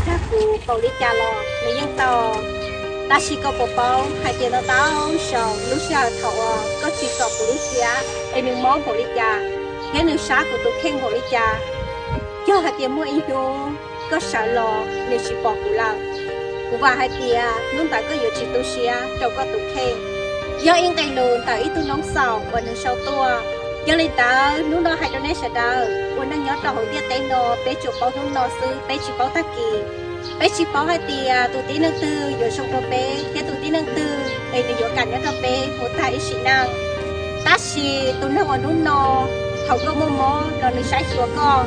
dag kuv npaum li cas los nws yeej tau. Tab sis koj puas paub hais tias ntau ntau zaus lub sij hawm thaum uas koj tsim txom kuv lub siab es nws mob npaum li cas, thiab nws sab kuv tus kheej npaum li cas, yog hais tias muaj ib hnub koj sawv los nws tsis pom kuv lawm, kuv vam hais tias hnub ntawd koj yuav tsis tu siab rau koj tus kheej. Yog ib nqe lus ntawm ib tug noob xaum uas nws sau tuaj. Yog li ntawd hnub no hais rau nej sawv daws uas neeg nyob rau hauv ntiaj teb no, peb tsuas paub hnub no xwb, peb tsis paub tag kis. Peb tsis paub hais tias tus tib neeg twg yuav zoo rau peb thiab tus tib neeg twg es nws yuav kam nyob rau peb mus tag ib sim neej. Tab sis tus neeg uas hnub no, thaum koj muaj mob los nws saib xyuas koj,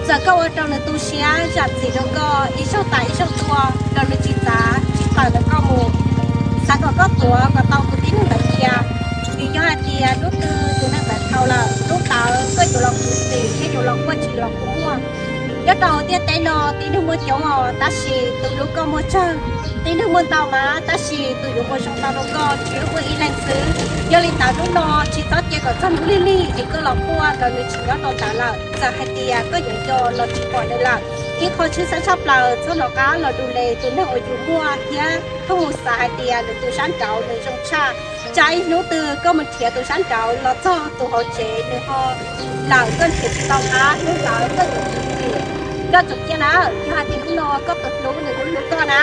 txawm koj ua rau nws tu siab zam txim rau koj ib zaug tas ib zaug tuaj los nws tsis txav tsis tawm ntawm koj mus. Xav kom koj tuav kom tau tus tib neeg ntawd cia. Vim yog hais tias hnub twg tus neeg ntawd dhau lawm, hnub ntawd koj yuav los khuv xim thiab yuav los quaj tsis los kua muag. Nyob rau hauv ntiaj teb no tib neeg muaj coob os, tab sis tus hlub koj muaj tsawg. Tib neeg muaj ntau mas, tab sis tus yuav ua zoo tau rau koj tsuas yog muaj ib leeg xwb. Yog li ntawd hnub no tsis txhob cia kom txog hnub lig lig es koj los quaj los nws tsis nyob rau ntawd lawm, txawm hais tias koj yuav nco los tsis pom nws lawm. Ib qho tshwj xeeb tshaj plaws, txhob hnov qab los du les tus neeg uas yus muaj thiab koj mus xav hais tias nws tus sab nraud nws zoo tshaj. Tsam ib hnub twg koj mus nrhiav tus sab nraud los txog tus hauv tsev nws ho lawm, koj nrhiav tsis tau qab, hnub ntawd koj yuav khuv xim. Koj txhob cia na, yog hais tias hnub no koj tus hlub nws hlub hlub koj na,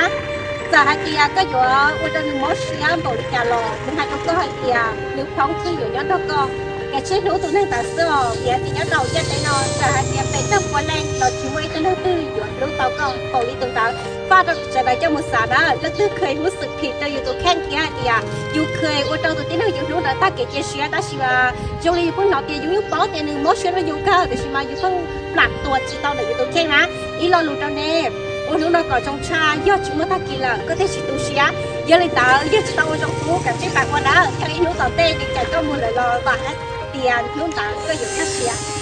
txawm hais tias koj yuav ua rau nws mob siab npaum li cas los nws hais rau koj hais tias nws phooj ywg yuav nyob nrog koj. Kav tsij hlub tus neeg ntawd xwb os, vim hais tias nyob rau ntiaj teb no txawm hais tias pes tsawg puas leej los tsis muaj ib tug neeg twg yuav hlub tau koj npaum li tus ntawd. Faj rau sawv daws coj mus xav na, leej twg kheev hu xwm phim rau yus tus kheej thiab hais tias yus kheev ua rau tus tib neeg yus hlub ntawd tag kev cia siab, tab sis mas zoo li yus pheej hnov tias yus yeej paub tias nws mob siab rau yus kawg, tiam sis mas yus pheej plam tuam tsis tau ntawm yus tus kheej na. Ib lo lus rau nej, ua hnub no kom zoo tshaj, yog tsis muaj tag kis lawm koj thiaj tsis tu siab. Yog li ntawd yog tsis tau ua zoo hnub kav tsij pab ua na, yog ib hnub tom ntej nws caum koj mus lawm los vam hais tias hnub ntawd koj yuav kaj siab.